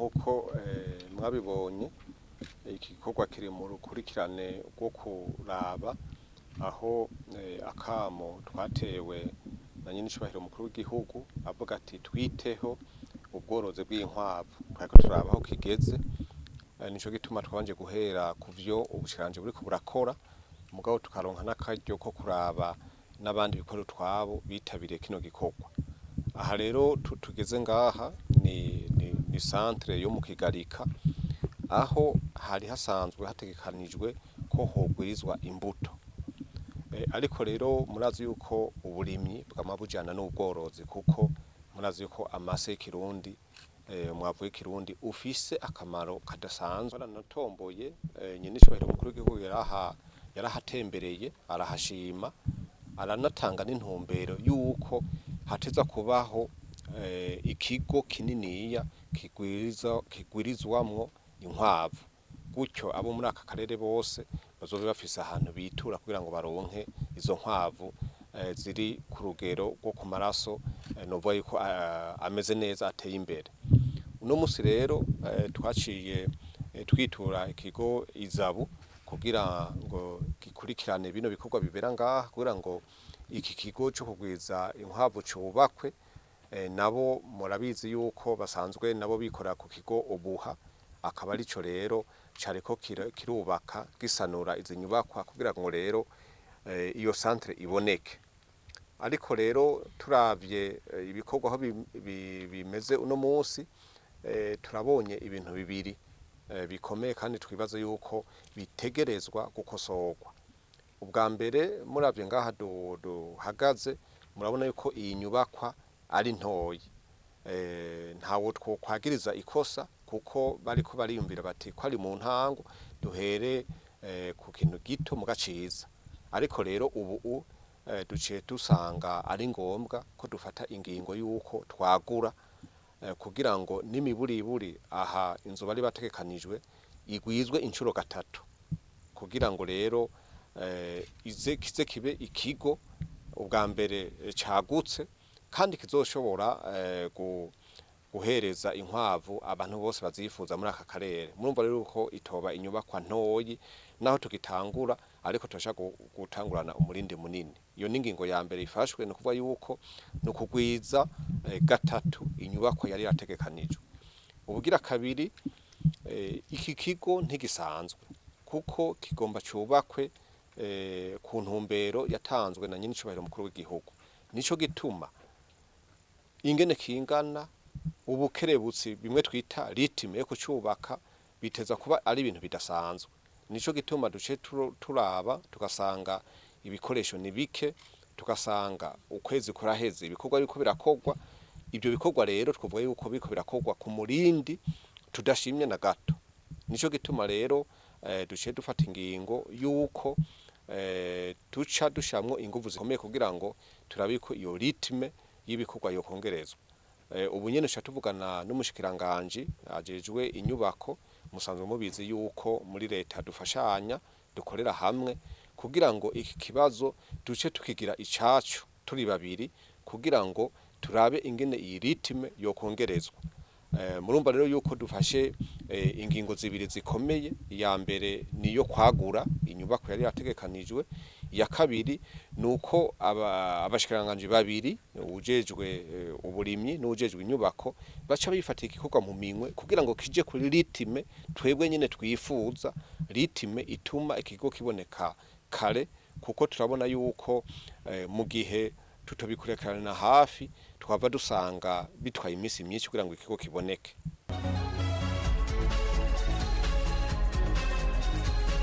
Nk'uko mwabibonye, iki gikorwa kiri mu rukurikirane rwo kuraba aho akamo twatewe na nyenicubahiro umukuru w'igihugu avuga ati twiteho ubworozi bw'inkwavu. Twariko turaba aho kigeze, nico gituma twabanje guhera ku vyo ubushikiranganji buriko burakora, mugabo tukaronka n'akaryo ko kuraba n'abandi bikorera utwabo bitabiriye kino gikorwa. Aha rero tugeze ngaha ni centre yo mu Kigarika, aho hari hasanzwe hategekanijwe ko hogwirizwa imbuto. Ariko rero murazi yuko uburimyi bwama bujana n'ubworozi, kuko murazi yuko amase y'ikirundi, umwavu w'ikirundi ufise akamaro kadasanzwe. Baranatomboye, nyenicubahiro umukuru w'igihugu yarahatembereye, arahashima, aranatanga n'intumbero yuko hateza kubaho ikigo kininiya kigwirizwamwo inkwavu, gutyo abo muri aka karere bose bazobe bafise ahantu bitura kugira ngo baronke izo nkwavu ziri ku rugero rwo ku maraso, novuga yuko ameze neza, ateye imbere. Uno musi rero twaciye twitura ikigo IZABU kugira ngo gikurikirane bino bikorwa bibera ngaha, kugira ngo iki kigo co kugwiza inkwavu cubakwe. Nabo murabizi yuko basanzwe nabo bikorera ku kigo Obuha, akaba arico rero cariko kirubaka, gisanura izi nyubakwa kugira ngo rero iyo centre iboneke. Ariko rero turavye ibikorwa aho bimeze uno musi, turabonye ibintu bibiri bikomeye kandi twibaza yuko bitegerezwa gukosorwa. Ubwa mbere, muravye ngaha duhagaze, murabona yuko iyi nyubakwa ari ntoyi. Ntawo twokwagiriza ikosa, kuko bariko bariyumvira bati ko ari mu ntango, duhere ku kintu gito muga ciza. Ariko rero ubu duciye dusanga ari ngombwa ko dufata ingingo yuko twagura, kugira ngo n'imiburiburi aha inzu bari bategekanijwe igwizwe incuro gatatu, kugira ngo rero ize kize kibe ikigo ubwa mbere cagutse kandi kizoshobora guhereza inkwavu abantu bose bazifuza muri aka karere. Murumva rero ko itoba inyubakwa ntoyi naho tugitangura, ariko turashaka gutangurana umurindi munini. Iyo ni ingingo ya mbere ifashwe, ni ukuvuga yuko ni ukugwiza gatatu inyubakwa yari yategekanijwe. Ubugira kabiri, iki kigo ntigisanzwe, kuko kigomba cubakwe ku ntumbero yatanzwe na nyenicubahiro mukuru w'igihugu. Nico gituma ingene kingana, ubukerebutsi, bimwe twita rythme yo kucubaka, biteza kuba ari ibintu bidasanzwe. Nico gituma duce turaba tugasanga ibikoresho ni bike, tugasanga ukwezi kuraheze ibikorwa biriko birakorwa. Ibyo bikorwa rero twavuga yuko biriko birakorwa ku murindi tudashimye na gato. Nico gituma rero duciye dufata ingingo yuko duca dushiramwo inguvu zikomeye kugira ngo turabe ko iyo rythme y'ibikorwa yokongerezwa. Ubu nyene duca tuvugana n'umushikiranganji ajejwe inyubako. Musanzwe mubizi yuko muri leta dufashanya, dukorera hamwe, kugira ngo iki kibazo duce tukigira icacu turi babiri, kugira ngo turabe ingene iyi rythme yokongerezwa. Murumva rero yuko dufashe ingingo zibiri zikomeye. Iya mbere niyo kwagura inyubako yari yategekanijwe. Iya kabiri nuko abashikiranganji babiri, uwujejwe uburimyi n'uwujejwe inyubako, baca bifatira igikorwa mu minwe kugira ngo kije kuri rythme twebwe nyene twifuza, rythme ituma ikigo kiboneka kare, kuko turabona yuko mu gihe tutobikurekerana hafi twava dusanga bitwaye iminsi myinshi kugira ngo ikigo kiboneke.